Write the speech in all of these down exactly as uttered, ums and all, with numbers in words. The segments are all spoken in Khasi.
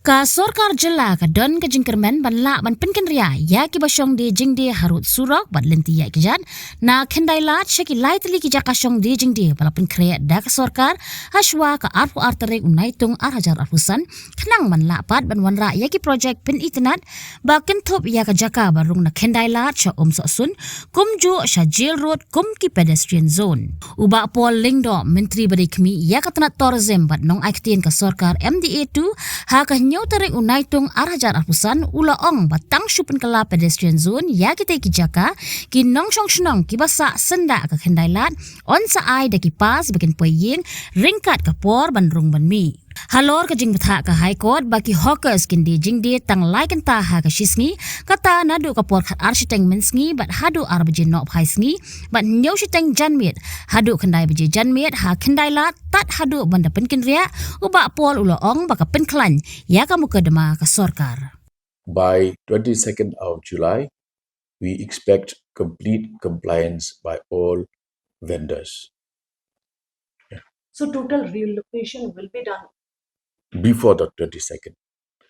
Ka sorkar jylla ka don ka jingkyrmen ban lah ban pynkynriah ïa kiba shong die jingdie harud surok bad lynti ïaid kjat, na Khyndailad sha ki lai tylli ki jaka shong die jingdie ba la pynkhreh da ka sorkar hashwa ka arphew ar tarik u Naitung ar hajar arphew san, khnang ban lah pat ban wanrah ïa ki projek pynitynnad ba kynthup ïa ka jaka ba rung na Khyndailad sha Umsohsun, kumjuh sha Jail Road kum ki pedestrian zone. U Bah Paul Lyngdoh, Myntri ba dei khmih ïa ka tnat tourism bad nongai ktien ka sorkar M D A two, ha ka hynñiew tarik u Naitung ar hajar arphew san, u la ong ba tang shu pynkylla pedestrian zone ïa kitei ki jaka, ki nongshong shnong kiba sah syndah ka Khyndailad yn sa ai da ki pass ba kin poi ïing ryngkat ka por ban rung ban mih. Halor ka jingbthah ka High Court ba ki hawkers kin die jingdie tang lai kynta ha ka shisngi, kata naduh ka por khatar shiteng mynsngi bad haduh ar baje nohphai sngi, bad hynñiew shiteng janmiet haduh khyndai baje janmiet ha Khyndailad, tad haduh ban da pynkynriah, u Bah Paul u la ong ba ka pynkhlaiñ ïa ka mukotduma ka sorkar. By twenty-second of July, we expect complete compliance by all vendors. So total relocation will be done before the twenty-second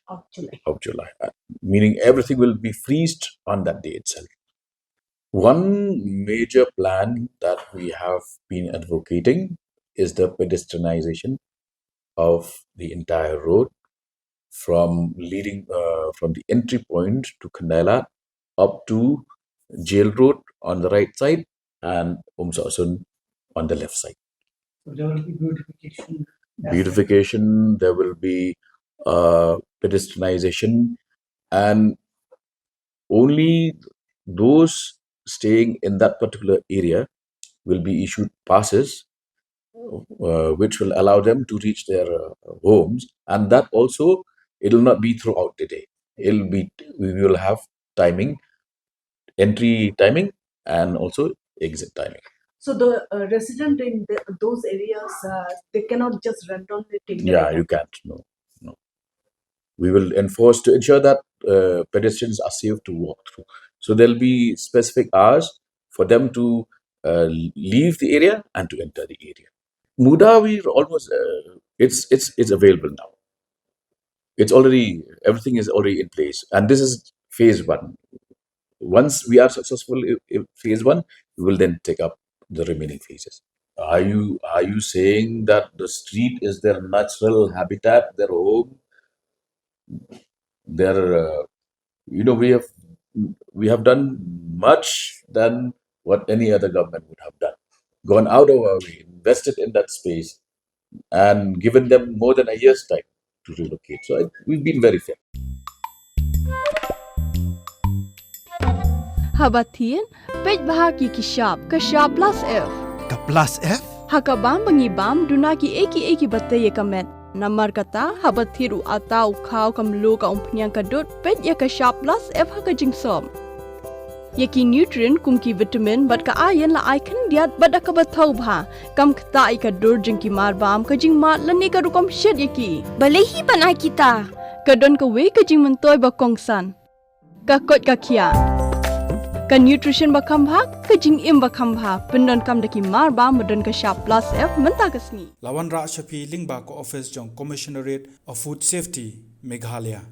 of July. Of July, uh, meaning everything will be freezed on that day itself. One major plan that we have been advocating is the pedestrianization of the entire road from leading, uh, from the entry point to Khyndailad up to Jail Road on the right side and Umsohsun on the left side. So there will be beautification. Beautification, there will be, uh, pedestrianization, and only those staying in that particular area will be issued passes, uh, which will allow them to reach their, uh, homes, and that also, it will not be throughout the day. It'll be, we will have timing, entry timing, and also exit timing. So the, uh, resident in the, those areas, uh, they cannot just randomly take the— Yeah, you can't. No, no. We will enforce to ensure that, uh, pedestrians are safe to walk through. So there'll be specific hours for them to, uh, leave the area and to enter the area. Muda, we almost, uh, it's, it's, it's available now. It's already, everything is already in place, and this is phase one. Once we are successful in, in phase one, we will then take up the remaining phases. Are you, are you saying that the street is their natural habitat, their home? Their, uh, you know, we have, we have done much than what any other government would have done. Gone out of our way, invested in that space, and given them more than a year's time to relocate. So I, we've been very fair. Haba thied, peit bha ïa ki shap, ka shap plus F. Ka plus F? Ha ka bam ba ngi bam, duna kiei kiei kiba tei ïa ka met. Namar kata, haba thied u atta, u khaw, ka mluh, ka umphniang, ka dud, peit ïa ka shap plus F ha ka jingsop. Ïa ki nutrient kum ki vitamin bad ka iron la ai khyndiat bad da kaba thaw bha. Kam ktah ïa ka dur jong ki marbam, ka jingmad lane ka rukom shet ïa ki. Balei hi ban ai kita? Ka don kawei ka jingmyntoi ba kongsan. Ka koit ka khiah. Ka nutrition ba kham bha, ka jingim ba kham bha. Pyndonkam da ki marbam ba don ka shap plus F mynta ka sngi. La wanrah sha phi lyngba ka office jong Commissionerate of Food Safety, Meghalaya.